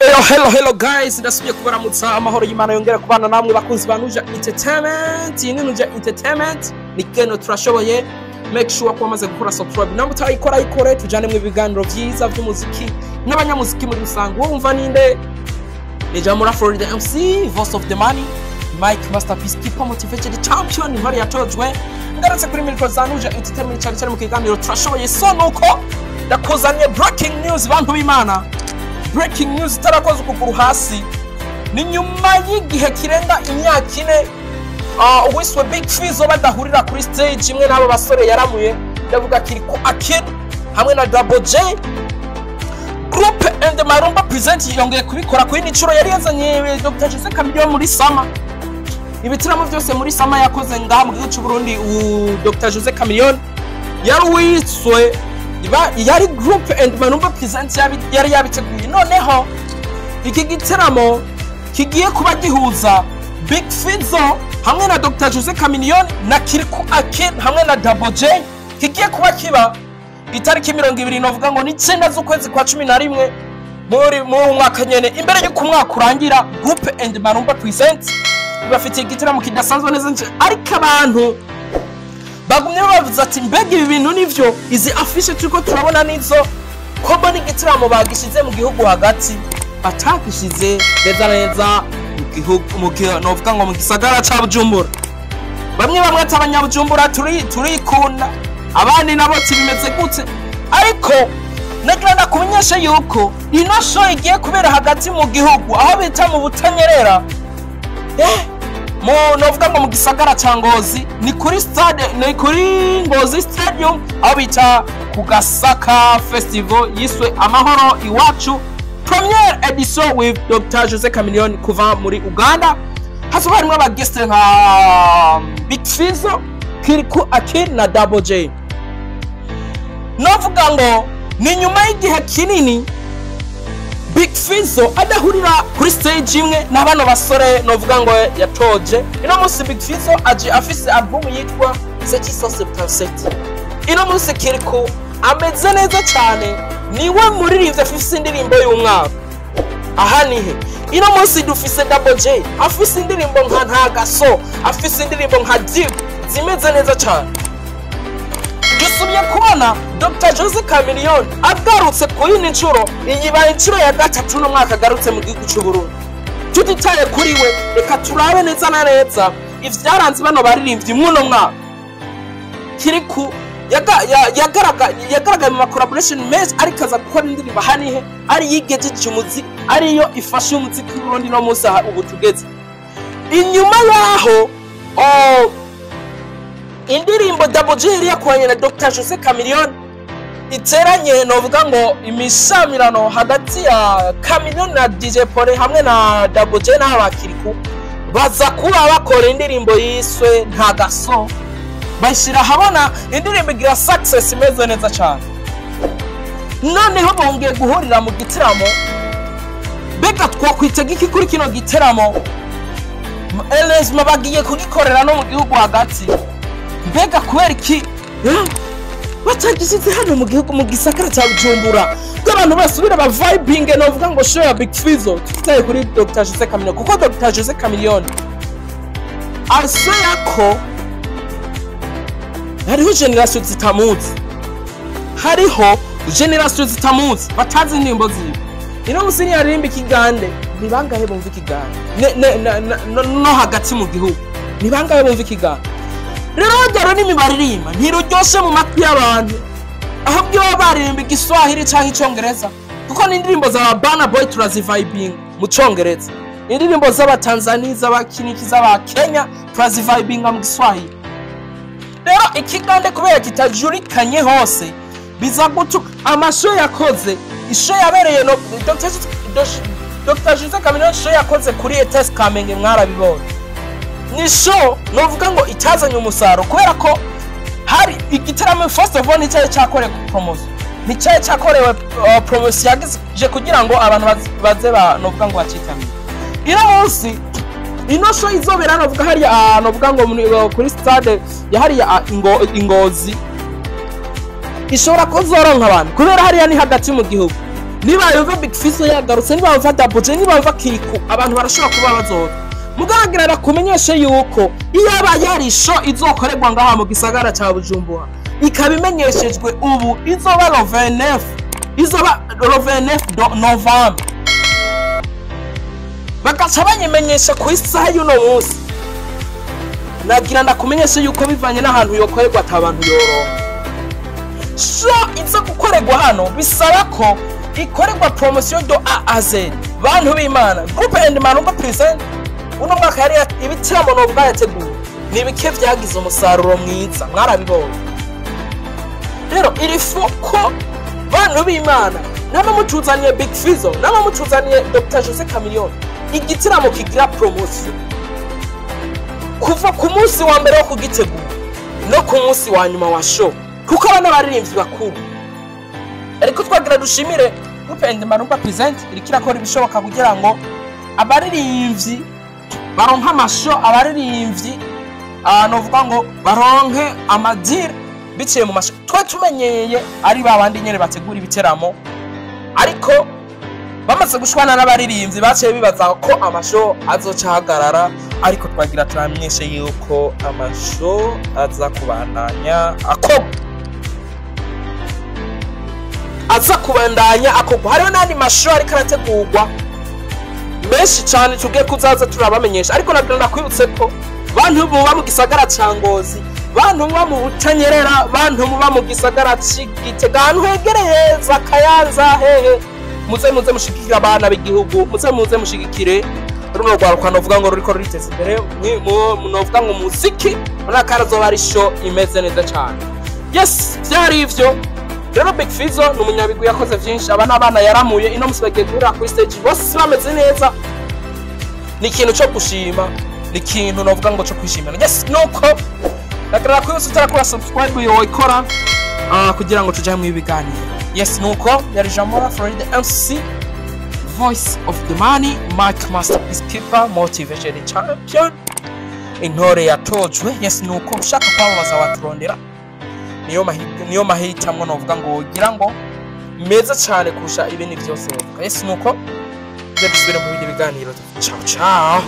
Hello, hello, hello guys, ndasubiye kubaramutsa. Amahoro y'Imana yongera kubana namwe, bakunzi ba Nuja Entertainment. Iyi ni Nuja Entertainment, ni keno turashoboye. Make sure ko wamaze gukora subscribe, namwe utayikora ayikore, tujane mu biganiro vyiza vy'umuziki n'abanyamuziki muri rusange. Wowe wumva ninde? Ni Jamura Florida MC, Voice of the Money, Mike Masterpiece, Keeper Motivated Champion, intore yatojwe. Ngarutse kuri micro za Nuja Entertainment, cyane cyane mu kiganiro turashoboye. So nuko ndakuzaniye breaking news, bantu b'Imana, breaking news itarakoze ukuguru hasi. Ni nyuma y'igihe kirenga imyaka 4 uwiswe Big Fizzo badahurira kuri stage imwe n'abo basore yaramuye, ndavuga Kirikou Akili hamwe na Double J. Group and Marumba Present yongeye kubikora kuri inshuro. Yari yazanye Dr Jose Chameleone muri summer. Ibitaramo byose muri summer yakoze ngaha mu gihugu cy'u Burundi, Dr Jose Chameleone yari wiswe yari Group and Marumba Present yari yabiteguye. Noneho iki giteramo kigiye kuba gihuza Big Fizzo hamwe na Dr Jose Chameleone na Kirikou Akili hamwe na Double J, kigiye kuba kiba itariki 29, novuga ngo 9 z'ukwezi kwa 11 muri mwaka nyene. Imbere y'uko umwaka urangira, Group and Marumba Present bafitiye igitaramo kidasanzwe neza nje. Ariko abantu bagumye bavuze ati: "Mbega ibi bintu nivyo? Izi affiche turiko turabona nizo?" Ko mbona igitaramo bagishize mu gihugu hagati, batagishize neza neza mu gihugu, novuga ngo mu gisagara ca Bujumbura. Bamwe bamwe ati: "Abanyabujumbura turikunda," abandi nabo ati: "Bimeze gute?" Ariko nagira ndakumenyesha yuko ino show igiye kubera hagati mu gihugu, aho bita mu Butanyerera, mu novuga ngo mu gisagara ca Ngozi. Ni kuri stade, ni kuri Ngozi Stadium, aho bita ku Gasaka Festival yiswe Amahoro Iwacu première édition with Dr Jose Chameleone kuva muri Uganda. Hazoba harimwo aba guest nka Big Fizzo, Kirikou Akili na Double J. Novuga ngo ni nyuma y'igihe kinini Big Fizzo adahurira kuri stage imwe na bano basore novuga ngo yatoje. Ino munsi Big Fizzo aje afise album yitwa 777. Ino munsi Kirikou ameze neza cyane, niwe muririmbyi afise indirimbo y'umwaka. Aha nihe ino munsi dufise Double J afise indirimbo nka Ntagaso, afise indirimbo nka Deep zimeze neza cyane. Dusubiye kubona Dr Jose Chameleone agarutse ku yindi nshuro. Iyi ibaye inshuro ya gatatu no mwaka agarutse mu gihugu cy'u Burundi. Tutitaye kuri we, reka turabe neza na neza ivyaranze bano baririmbyi mw'uno mwaka. Kirikou yagaragaye mu ma collaboration menshi, ariko aza gukora indirimbo hanihe ari yigejeje umuziki, ariyo ifashe umuziki w'Uburundi no munsi aha ubu tugeze. Inyuma yaho, oh, indirimbo Double J yari yakoranye na Dr Jose Chameleone iteranye, novuga ngo imishamirano hagati ya Chameleone na DJ Pole hamwe na Double J n'aba Kirikou, baza kuba bakora indirimbo yiswe Ntagaso, bashyira ahabona indirimbo igira success imeze neza cyane. Noneho bongeye guhurira mu gitaramo. Mbega twakwitega iki kuri kino giteramo? Elezima bagiye kugikorera no mu gihugu hagati. Mbega kubera iki batagishyize hano mu gihugu, mu gisagara cya Bujumbura, ko abantu basubira ba vibing? Novuga ngo show ya Big Fizzo, tutitaye kuri Dr Jose Chameleone, kuko Dr Jose Chameleone asoya ko hariho generation zitamuzi, hariho generation zitamuzi, batazi indirimbo ziwe. Ino musi ntiyaririmba ikigande, ni bangahe bumva ikigande? No hagati mu gihugu ni bangahe bumva ikigande? Rero rujya rurimi baririmba ntiruryoshe mu matwi y'abantu, ahubwo iyo baba baririmba Igiswahili cyangwa Icyongereza, kuko n'indirimbo za Burna Boy turazivibinga mu Cyongereza, indirimbo z'Abatanzania, z'Abakiniki, z'Abakenya turazivibinga mu Giswahili. Rero ikigande kubera kitajurikanye hose, biza gutu ama show yakoze, i show yabereye no Dr Jose Chameleone, show yakoze kuri ETS Kamenge, mwarabibonye. Ni show novuga ngo itazanye umusaruro, kubera ko hari igitaramo, first of all, nticyari cyakorewe promotion, nticyari cyakorewe promotion yagize kugira ngo abantu baze ba novuga ngo bacitabire. Ino munsi ino show izobera, novuga hariya, novuga ngo kuri stade ya hariya, Ingozi, ishobora kuzoronka abantu kubera hariya ni hagati mu gihugu. Niba yumva Big Fizzo yagarutse, niba yumva Double J, niba yumva Kirikou, abantu barashobora kuba bazoza. Mugahagarara kumenyeshe yuko iyo aba yari show izokorerwa ngaha mu gisagara ca Bujumbura, ikaba imenyeshejwe ubu, izoba le 29, izoba le 29 novembre, bagaca banyimenyesha ku isaha y'uno munsi, nagira ndakumenyeshe yuko bivanye n'ahantu yokorerwa ata bantu yoronka. Show iza gukorerwa hano bisaba ko ikorerwa promotion de A à Z. Bantu b'Imana, Groupe and Marumba Present uno mwaka yari ibitaramo novuga yateguye ni bike vyagize umusaruro mwiza, mwarabibonye. Rero iri ko bantu b'Imana, nama mutuzaniye Big Fizzo, nama mutuzaniye Dr Jose Chameleone, igitaramo kigira promotion kuva ku munsi wa mbere wo kugitegura no ku munsi wa nyuma wa show, kuko aba n'abaririmbyi bakuru. Ariko twagira dushimire Groupe and Marumba Present iriko irakora ibishoboka kugira ngo abaririmbyi baronke ama show, abaririmbyi novuga ngo baronke ama deal biciye mu ma show. Twe tumenyeye ari ba bandi nyene bategura ibiteramo, ariko bamaze gushwana n'abaririmbyi baciye bibaza ko ama show azoca ahagarara. Ariko twagira turamenyeshe yuko ama show aza kubandanya akorwa, aza kubandanya akorwa. Hariho n'andi ma show ariko arategurwa menshi cyane tugiye kuzaza turabamenyesha. Ariko nagira ndakwibutse ko bantu muba mu gisagara ca Ngozi, bantu muba mu Butanyerera, bantu muba mu gisagara c'Igitega, ahantu hegereye za Kayanza, hehe, muze muze mushigikire abana b'igihugu, muze muze mushigikire runo rwaruka novuga ngo ruriko ruriteza imbere novuga ngo muziki muri akazoba ari show imeze neza cyane. Yes, vyari ivyo rero. Big Fizzo ni umunyabigwi, yakoze vyinshi. Aba n'abana yaramuye, ino musi bagiye guhurira kuri stage bose bameze neza. Ni ikintu cyo gushima, ni ikintu novuga ngo cyo kwishimira. Yes, nuko nagarara kuri yose utarakora subscribe yoikora kugira ngo tujye mu ibiganiro. Yes, nuko yari Jamora Florida MC, voice of the money, Mike Master Peacekeeper, motivation champion, intore yatojwe. Yes, nuko ushaka kwamamaza waturondera, niyo mahitamwo novuga ngo ugira ngo meza cyane kurusha ibindi byose bavuga. Yes, nuko tuze dusubire mu bindi biganiro. Ciao ciao.